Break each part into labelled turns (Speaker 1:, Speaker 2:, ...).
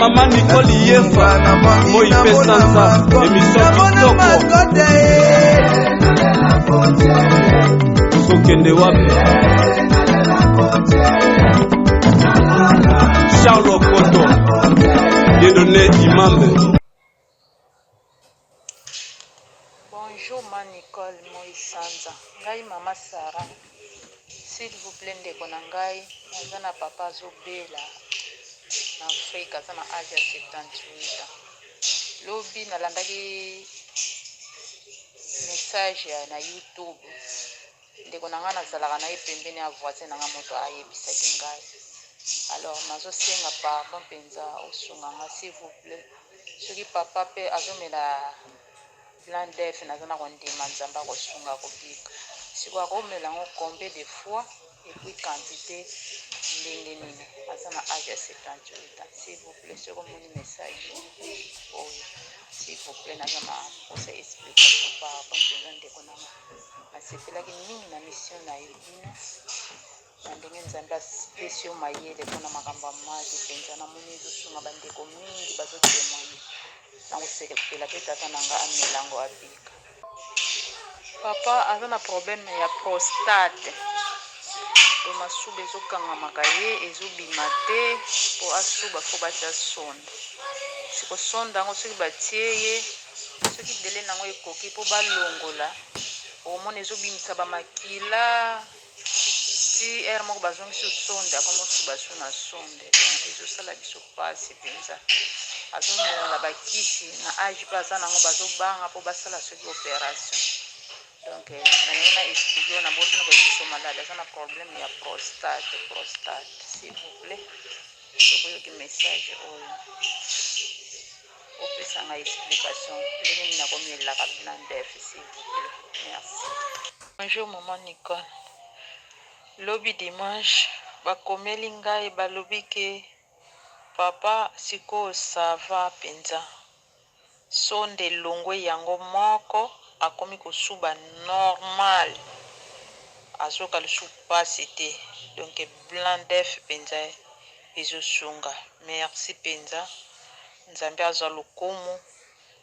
Speaker 1: mama Nicole Yefa moi mpe sanza emission kitoko tokende wapi Charles Okoto Dieudonné Imambe.
Speaker 2: Bonjour ma Nicole moi sanza ngai mama Sarah s'il vous plait ndeko na ngai naza na papa azobela na Afrique aza na age ya 78 ans lobi nalandaki message ya na YouTube ndeko na ngai nazalaka na ye pembeni ya voisin na ngai moto ayebisaki ngai alors nazosenga pardon mpenza osunga ngai s'il vous plait soki papa mpe azomela Blanc d'oeuf naza na kondima nzambe akosunga akobika sikoyo akomela yango combien de fois et puis quantité ndenge nini aza na age ya 78 ans s'il vous plaît soki omoni message oyo s'il vous plaît naza na posa explication pardon mpenza ndeko na nga nasepelaki mingi na mission na ye bino Na ndenge Nzambe apesi yo mayele pona makambo ya magie penza namoni ezosunga ba ndeko mingi bazo temoigne nakosepela pe tata na nga amela yango abika. Papa aza na problème ya prostate donc masuba ezokangamaka ye ezobima te po asuba faut batia sonde siko sonde yango soki batie ye soki delai nango ekoki po balongola okomona ezobimisa ba makila Ti heure moko bazongisi sonde akomi osuba su na sonde donc ezosala biso pasi penza azomela ba kisi na age pe aza nango bazobanga po basala soki operation donc nalingi na explique yo na bosani koyebisa yo malade aza na problème ya prostate prostate s'il vous plaît soki oyoki message oyo opesa nga explication ndenge nini nakomelaka blanc d'oeuf s'il vous plaît merci. Bonjour maman Nicole lobi dimanche bakomeli ngai balobi ke papa sikoyo ça va penza sonde elongwe yango moko akomi kosuba normal azoyoka lisusu pasi te donc blanc d'oeuf penza ezo sunga merci penza nzambe azwa lokumu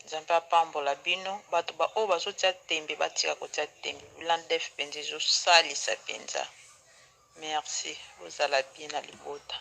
Speaker 2: nzambe apambola bino batu ba oyo bazo tia tembe batika kotia tembe blanc d'oeuf penza ezo salisa penza merci bozala bien na libota.